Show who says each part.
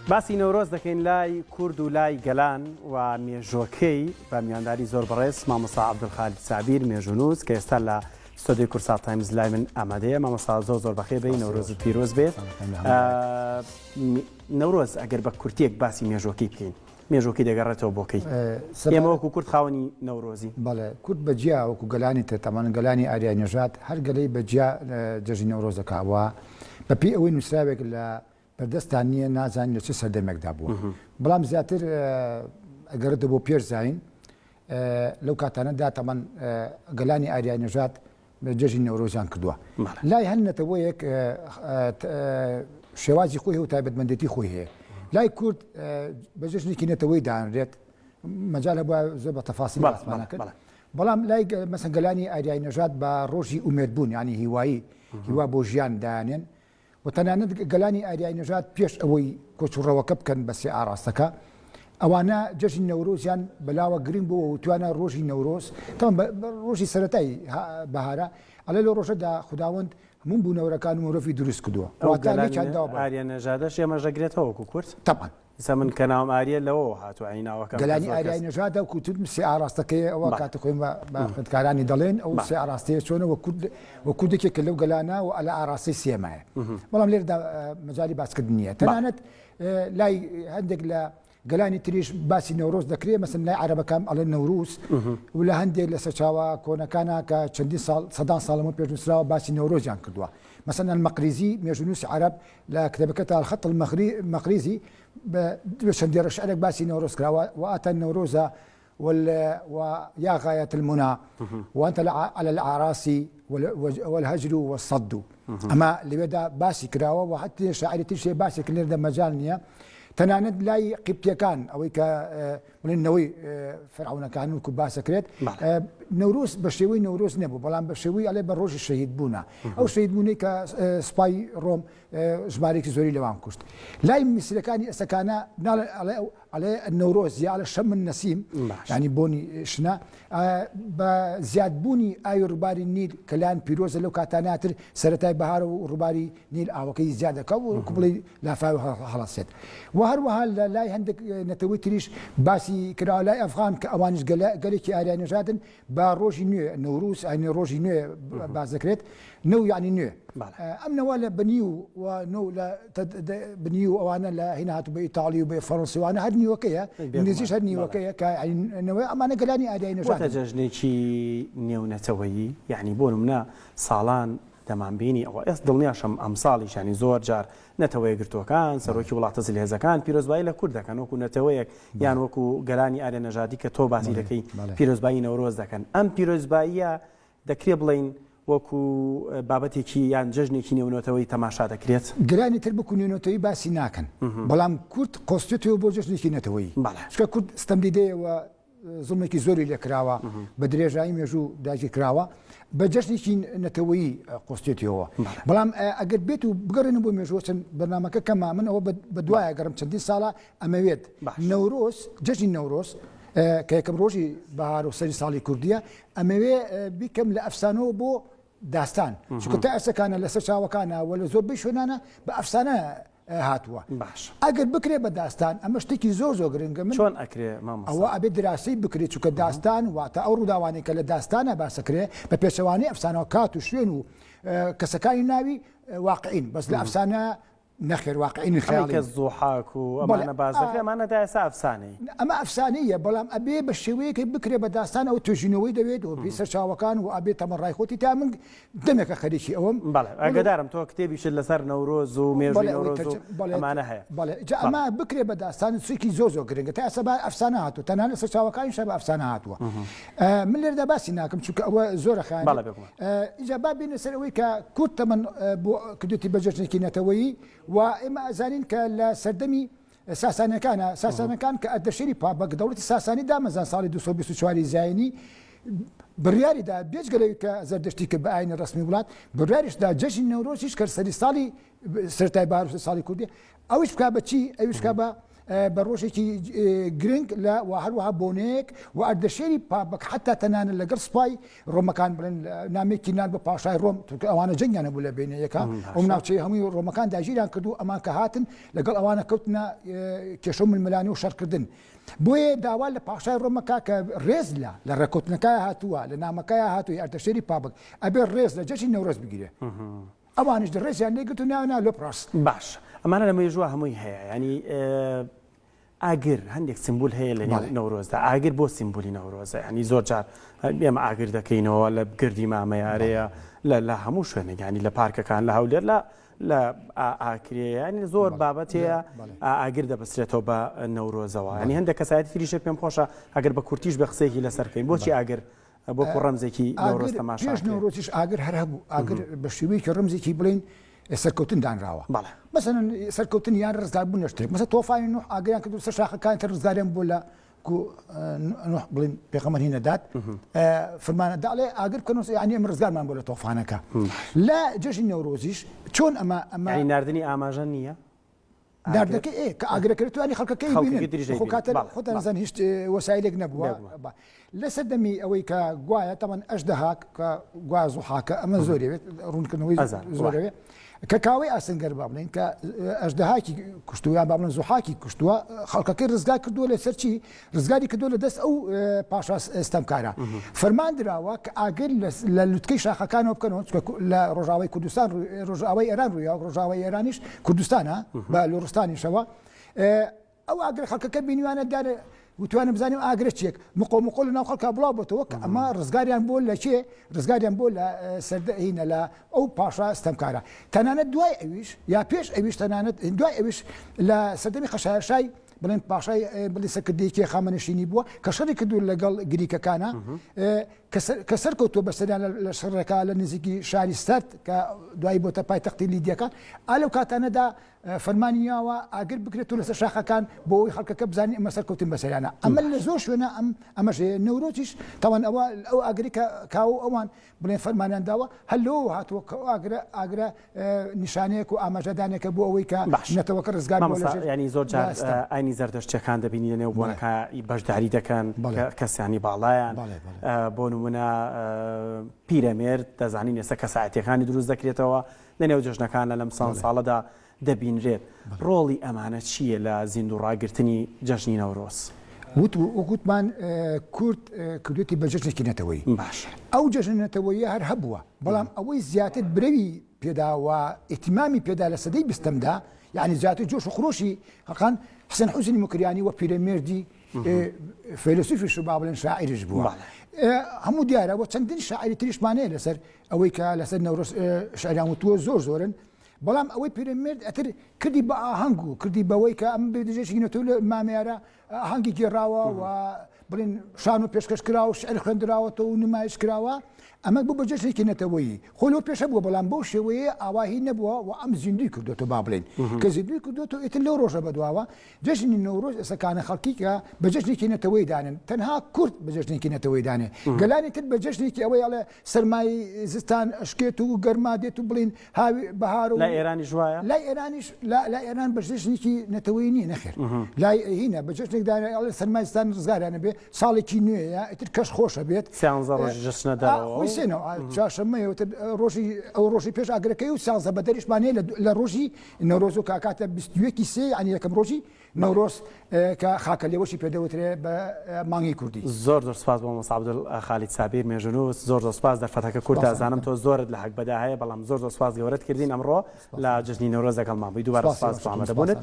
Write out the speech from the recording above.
Speaker 1: باسی نەورۆز دەکەین لای کورد و لای گەلان و مێژوەکەی بە میوانداری زۆر بەڕێز مامۆستا عەبدولخالید سابیر مێژوونووس کە ئێستا لە ستۆدیۆی کوردسات تایمز لای من ئامادەیە. مامۆستا زۆر زۆر بەخێر بێی، نەورۆزت پیرۆز بێت. نەورۆز ئەگەر بە کورتیەک باسی مێژوەکەی بکەین، مێژوەکەی دەگەڕێتەوە بۆ کەی؟ ئێمە وەکو کورد خاوەنی نەورۆزین.
Speaker 2: بەڵێ کورد بە جیا وەکو گەلانی تر، تەبعەن گەلانی ئاریای نەژاد هەر گەلەی بە جیا جەژنی نەورۆز دەکا و بە پێی ئەوەی نووسراوێک لە بەردەستان نییە نازانین لە چ سەردەمێکدا بووە بەڵام زیاتر ئەگەڕێتەوە بۆ پێش زین لەو کاتانەدا تەمان گەلانی ئاریای نەژاد جەژنی نەورۆزیان کردووە لای هەر نەتەوەیەک شێوازی خۆی و تایبەتمەندێتی خۆی هەیە لای کورد بە جەژنێکی نەتەوەی دانرێت مەجال هەبووە زۆر بە تەفاسی باسمانە کرد بەڵام لای مەسەن گەلانی ئاریای نەژاد بە ڕۆژی ئومێدبوون ینی هیوایی هیوا بۆ ژیان دانێن و تەنانەت گەلانی ئاریای نەژاد پێش ئەوەی کۆچ و ڕەوەکە بکەن بە سێ ئاڕاستەکە، ئەوانە جەژنی نەورۆزیان بەلاوە گرنگ بووە و وتویانە ڕۆژی نەورۆز تەبعەن ڕۆژی سەرەتای بەهارە، ئەڵێ لەو ڕۆژەدا خوداوەند هەموو بوونەوەرەکان و مرۆڤی دروست کردووە.
Speaker 1: ئەو گەلانی ئاریا نەژادەش ئێمەش دەگرێتەوە وەکو کورد؟
Speaker 2: تەبعەن.
Speaker 1: ئیستا من کە ناوم ئاریە لەوەوە هاتووە یانی ناوەکەم
Speaker 2: کە گەلانی زۆر کەس. ئاریای نەژادە وەکو وتم سێ ئاڕاستەکەیە ئەوە بەڵێ. کاتی خۆی بە بە خوێندکارانی دەڵێن ئەو سێ ئاڕاستەیە چۆنە وە کورد وە کورد یەکێکە لەو گەلانە و لە ئاڕاستەی سێمایە بەڵام لێرەدا مەجالی باسکردن نییە تەنانەت لای هەندێک لە گەلانی تریش باسی نەورۆز دەکرێ مەسەن لای عەرەبەکان ئەڵێن نەوروز و لە هەندێک لە سەرچاوە کۆنەکانە کە چەندین ساڵ سەدان ساڵ لەمەو پێش نووسراوە باسی نەورۆزیان کردووە مەسەن ئەلمەقریزی مێژوونووسی عەرەب لە کتێبەکەتا الخط المقریزی بە چەند دێڕە شعرێک باسی نەورۆز کراوە واتە نەورۆزە ويا غاية المنى وأنت على الأعراس والهجر والصد ئەمە لەوێدا باسی کراوە و حتی شاعری تریش هەیە باسی کرد لێرەدا مەجال نییە تەنانەت لای قیبتیەکان ئەوەی کە بڵێن نەوەی فەرعونەکان وەکو باسەکرێت نەورۆز بە شێوەی نەورۆز نەبوو بەڵام بە شێوەی ئەڵێ بە ڕۆژی شەهید بوونە ئەو شەهید بوونەی کە سوپای ڕۆم ژمارێکی زۆری لەوان کوشت لای میسرەکانی ئەسەکانە ناڵێ ئەڵێ ئەڵێ نەورۆز یا ئەڵێ شەم نەسیم ینی بۆنی شنە بە زیادبوونی ئاوی ڕووباری نیل کە لایان پیرۆزە لەو کاتاناتر سەرەتای بەهارە و ڕووباری نیل ئاوەکەی زیاد دەکا و کوبڵی لافاوی هەڵەسێت و هەروەها لە لای هەندێک نەتەوەی تریش باسی کراوە لای ئەفغان کە ئەوانیش گەلێکی ئاریای نەژادن بە ڕۆژی نوێ نەوروز ئاینی ڕۆژی نوێ باس دەکرێت نەو یعنی نوێ ئەم نەوە لە بنی و نۆ لە بنی و ئەوانە لە هینا هاتوو بە ئیتاڵی و بە فەڕەنسیوانە هەر نیوەکەیە ئینگلیزیش هەر نیوەکەیە کە نەوەی ئەمانە گەلانی ئاریای نەژادن.
Speaker 1: بۆتە جەژنێکی نێونەتەوەیی یعنی بۆ نمونە ساڵان دەمانبینی ئەوە ئێست دڵنیاشم ئەمساڵیش یانی زۆر جار نەتەوەیەکگرتووەکان سەرۆکی وڵاتە زلهێزەکان پیرۆزبایی لە کورد دەکەن وەکو نەتەوەیەک یان وەکو گەلانی ئاریا نەژادی کە تۆ باسی دەکەی پیرۆزبایی نەورۆز دەکەن ئەم پیرۆزباییە دەکرێ بڵێین وەکو بابەتێکی یان جەژنێکی نێونەتەوەی تەماشا دەکرێت؟
Speaker 2: گەلانی تر وەکو نێونەتەوەی باسی ناکەن بەڵام کورد قۆستێتەوە بۆ جەژنێکی نەتەوەیی چونکە کورد ستەمدیدەیە و زوڵمێکی زۆری لێکراوە بە درێژایی مێژوو داگیرکراوە بە جەژنێکی نەتەوەیی قۆستێتیەوە بەڵام ئەگەر بێت و بگەڕێن بۆ مێژووە چەند بەرنمەکە کەمە من ئەوە بە دوایە گەڕم چەندین ساڵە ئەمەوێت نەورۆز جەژنی نەورۆز کە یەکەم ڕۆژی بەهار و سەری ساڵی کوردیە ئەمەوێ بیکەم لە ئەفسانەوە بۆ داستان چونکە تا ئێستەکانە لەسەر چاوەکانە و لە زۆربەی شوێنانە بە ئەفسانە هاتووە
Speaker 1: باش
Speaker 2: ئەگەر بکرێ بە داستان ئەمە شتێکی زۆر زۆر گرنگە من
Speaker 1: چۆن ئەکرێ مامۆستا
Speaker 2: ئەوە ئەبێ دراسەی بکرێت چونکە داستان واتە ئەو ڕووداوانەی کە لە داستانە باسەکرێ بە پێچەوانەی ئەفسانەوە کات و شوێن و کەسەکانی ناوی واقعین بەس لە ئەفسانە نەخێر واقعی نین
Speaker 1: ئەمەی
Speaker 2: خەیاڵین.
Speaker 1: کە زوحاک و
Speaker 2: بەڵێ
Speaker 1: ئەمانە باس
Speaker 2: ئا
Speaker 1: دەکرێ ئەمانە تا ئێستا ئەفسانەی.
Speaker 2: ئەمە ئەفسانەییە بەڵام ئەبێ بە شێوەیەکێک بکرێ بە داستان ئەوە توێژینەوەی دەوێت و بەپێی سەرچاوەکان و ئەبێ تەمەن ڕای خۆتی تا من دەمێکە خەریکی ئەوەم
Speaker 1: بەڵێ
Speaker 2: وەلو
Speaker 1: ئاگادارم تۆ کتێبیشت لەسەر نەورۆز و مێژووی
Speaker 2: بەڵێ ئەوەی
Speaker 1: نەورۆز و
Speaker 2: تەرجە بەڵێ
Speaker 1: ئەمانە هەیە
Speaker 2: بەڵێ جا
Speaker 1: بەڵێ.
Speaker 2: ئەمە بکرێ بە داستان شتێکی زۆر زۆر گرنگە تا ئێستا بە ئەفسانە هاتووە تەنانەت سەرچاوەکانیش هەر بە ئەفسانە هاتووە من لێرەدا باسی ناکەم چونکە ئەوە زۆرە خایەنێت
Speaker 1: بەڵێ بێگومان.
Speaker 2: ئینجا با بێینە سەر ئەوەی کە کورد تەمەن بۆ کردوێتی بە جەژنێکی نەتەوەیی و ئێمە ئەزانین کە لە سەردەمی ساسانیەکانە ساسانەکان کە ئەردەشێری پابەک دەوڵەتی ساسانی دامەزان ساڵی 224 زایینی بڕیاری دا بێجگە لەوەی کە زەردەشتی کرد بە ئاینی ڕەسمی وڵات بڕیاریش دا جەژنی نەورۆزیش کە سەری ساڵی سەرەتای بەهار و ساڵی کوردی ئەویش بکا بە چی ئەویش بکا بە. بە ڕۆژێکی گرنگ لە و هەروەها بۆنەیەک و ئەردەشێری پابەک حتا تەنانەت لەگەڵ سوپای ڕۆمەکان بڵێن نامێکی نان بە پاشای ڕۆم چونکە ئەوانە جەنگیان هەبوو لە بینەیەکە ئەو ناوچەی هەمووی ڕۆمەکان داگیریان کرد و ئەمان کە هاتن لەگەڵ ئەوانە کەوتنە کێشە و ململانێ و شەڕکردن بۆیە داوا لە پاشای ڕۆمەکە کە ڕێز لە لە ڕێککەوتنەکە هاتووە لە نامەکەی هاتووی ئەردەشێری پابک ئەبێ ڕێز لە جەژنی نەورۆز بگیرێ ئەوانیش ڕێزیان لێگرت و ناویان نا لۆپراس.
Speaker 1: باش ئەمانە لە مێژووە هەمووی هەیە یانی ئاگر هەندێک سیمبول هەیە لە نێو نەورۆزدا ئاگر بۆ سیمبولی نەورۆزە ینی زۆر جار ئێمە ئاگر دەکەینەوە لە گردی مامەیارەیە لە لە هەموو شوێنێک ینی لە پارکەکان لە هەولێر لە لە ئاکرێ ینی زۆر بابەت هەیە ئاگر دەبەسرێتەوە بە نەورۆزەوە ینی هەندێک کەسایەتی تریشە پێم خۆشە ئەگەر بە کورتیش بە قسەیەکی لەسەر بکەین بۆچی ئاگر وەکو ڕەمزێکی نەورۆز تەماشا
Speaker 2: پێش نەورۆزیش ئاگر هەر هەبوو ئاگر بە شێوەیەکی ڕەمزێکی بڵین سەرکەوتن دانراوە مەسەن سەرکەوتن یان ڕزگاربوون لە شتێک مەسە تۆفانی نوح ئاگریان کردو سەر شاخەکان تر ڕزگاریان بوو لە نوح بڵین پێغەمبەر هی نەدات فرمانە داڵێ ئاگر بکەن یعنی ئەم ڕزگارمان بۆ لە تۆفانەکە لە جەژنی نەورۆزیش چۆن ئەمە ئەمە
Speaker 1: ناردنی ئاماژە نییە
Speaker 2: ناردەکەی ئێ کە ئاگرەکە توانی خەڵکەکەی بینن خۆ کاتە خۆتان زان هیچ وەسایلێک نەبووە لە سەردەمی ئەوەی کە گوایە تەمەن ئەژدەهاک کە گوا زوحاکە ئەمە زۆری بێت ڕوونکردنەوەی زۆرەوێ کە کاوەی ئاسنگەر با بڵێن کە ئەژدەهاکی کوشتووە یان با بڵێن زوحاکی کوشتووە خەڵکەکەی ڕزگار کردووە لەسەر چی ڕزگاری کردووە لە دەست ئەو پاشا ستەمکارە فەرمان دراوە کە ئاگر لە لوتکەی شاخەکانەوە بکەنەوە چونکە لە ڕۆژاوای کوردستان ڕۆژاوای ئێران ڕوویاوە ڕۆژاوای ئێرانیش کوردستانە بە لوڕستانیشەوە ئەو ئاگرە خەڵکەکە بینیوانە دیارە وتوانە بزانین ئاگرە چیەک مقۆ مقۆ لە ناو خەڵکا بڵاو بۆتەوە کە ئەمە ڕزگاریان بۆ لە کێ ڕزگاریان بۆ لە سەردە هینە لە ئەو پاشا ستەمکارە تەنانەت دوای ئەویش یا پێش ئەویش تەنانەت دوای ئەویش لە سەردەمی خەشایەرشای بڵێن پاشای بڵێ سەرکردەیەکی خامەنشینی بووە کە شەڕی کردو لەگەڵ گریکەکانە کە سەرکەوتووە بەسەریان لە شەڕەکە لە نزیکی شاری سەرد کە دوایی بۆتە پایتەختی لیدیەکان ئا لەو کاتانەدا فەرمانی یاوە ئاگر بکرێت و لەسەر شاخەکان بۆ ئەوەی خەڵکەکە بزانین ئەمە سەرکەوتن بەسەریانە ئەمە لە زۆر شوێنە ئەم ئەمەش هەیە نەورۆزیش تاوان ئەوە ئەو ئاگری کە کاوە ئەوان بڵێن فەرمانیان داوە هەر لەوەوە هاتووە کە ئەو ئاگرە ئاگرە نیشانەیەک و ئاماژەدانێکە بۆ ئەوەی کە
Speaker 1: باش
Speaker 2: نەتەوەکە ڕزگار بووە لە
Speaker 1: مامۆستا
Speaker 2: ژێر
Speaker 1: یانی زۆر جار
Speaker 2: ستەم.
Speaker 1: ئاینی زەردەشتیەکان دەبینی لە نێو
Speaker 2: بەڵێ
Speaker 1: بۆنەکە بەشداری دەکەن
Speaker 2: بەڵێ
Speaker 1: کە کەسانی باڵایان
Speaker 2: بەڵێ بەڵێ
Speaker 1: بۆ نمونە پیرەمێرد دەزانین ئێستا کەسایەتیەکانی دروست دەکرێتەوە لە نێو جەژنەکانە لەم سان ساڵەدا دەبینرێت، ڕۆڵی ئەمانە چییە لە زیندوو ڕاگرتنی جەژنی نەورۆز؟
Speaker 2: وت وەک وتمان کورد کردوێتی بە جەژنێکی نەتەوەیی.
Speaker 1: باشە.
Speaker 2: ئەو جەژنە نەتەوەییە هەر هەبووە، بەڵام ئەوەی زیاتر برەوی پێدا و ئیهتیمامی پێدا لە سەدەی بیستەمدا، یانی زیاتر جۆش و خرۆشی خەڵکان، حسێن حوزنی موکریانی و پیرەمێردی فەیلەسوفیش و با بڵێن شاعیریش بووە. هەموو دیارە و چەندین شاعیری تریشمان هەیە لەسەر ئەوەی کە لەسەر نەورۆز شعریان وتووە زۆر زۆرن. بەڵام ئەوەی پیرەمێرد ئەتر کردی بە ئاهەنگ و کردی بەوەی کە ئەم بێدژێکی نەتەوە لە مامەیارە ئاهەنگی گێڕاوە و بڵێن شانۆ پێشکەش کراوە و شعر خوێندراوەتەوە و نمایش کراوە ئەمە بوو بە جەژنێکی نەتەوەیی خۆ لەو پێشە بووە بەڵام بەو شێوەیە ئاواهی نەبووە و ئەم زیندوی کردوێتەوە با بڵێن کە زیندوی کردوێتەوە ئیتر لەو ڕۆژە بەدواوە جەژنی نەورۆز ئێستا کانە خەڵکی کە بە جەژنێکی نەتەوەی دانن تەنها کورد بە جەژنێکی نەتەوەی دانێ گەلانی تر بە جەژنێکی ئەوەی ئەڵێ سەرمای زستان ئەشکێت و گەرما دێت و بڵین هاوی بەهار و
Speaker 1: لای ئێرانیش وایە؟
Speaker 2: لای ئێرانیش لای ئێران بە جەژنێکی نەتەوەی نییە نەخێر لای هینە بە جەژنێک دانێ ئەڵێ سەرمای زستان ڕزگاریانە بێ ساڵێکی نوێیە ئیتر کەش خۆشە بێت
Speaker 1: سیانزە ڕۆژی جەژنە دەرەوە
Speaker 2: خۆی سێنەوە چوارشەممەیە ڕۆژی ئەو ڕۆژی پێش ئاگرەکەی و سیانزە بەدەریشمان هەیە لە ڕۆژی نەورۆز و کاکاتە 21 سێ یعنی یەکەم ڕۆژی نەورۆز کە خاکە لێوەشی پێدەوترێ بە مانگی کوردی.
Speaker 1: زۆر زۆر سپاس بۆ مامۆستا عەبدول خالید سابیر مێژوونووس زۆر زۆر سپاس دەرفەتەکە کورتە ئەزانم تۆ زۆرت لە هەگبەدا هەیە بەڵام زۆر زۆر سپاس گەورەت کردین ئەمڕۆ لە جەژنی نەورۆز لەگەڵمان بووی دووبارە سپاس بۆ ئامادەبوونت.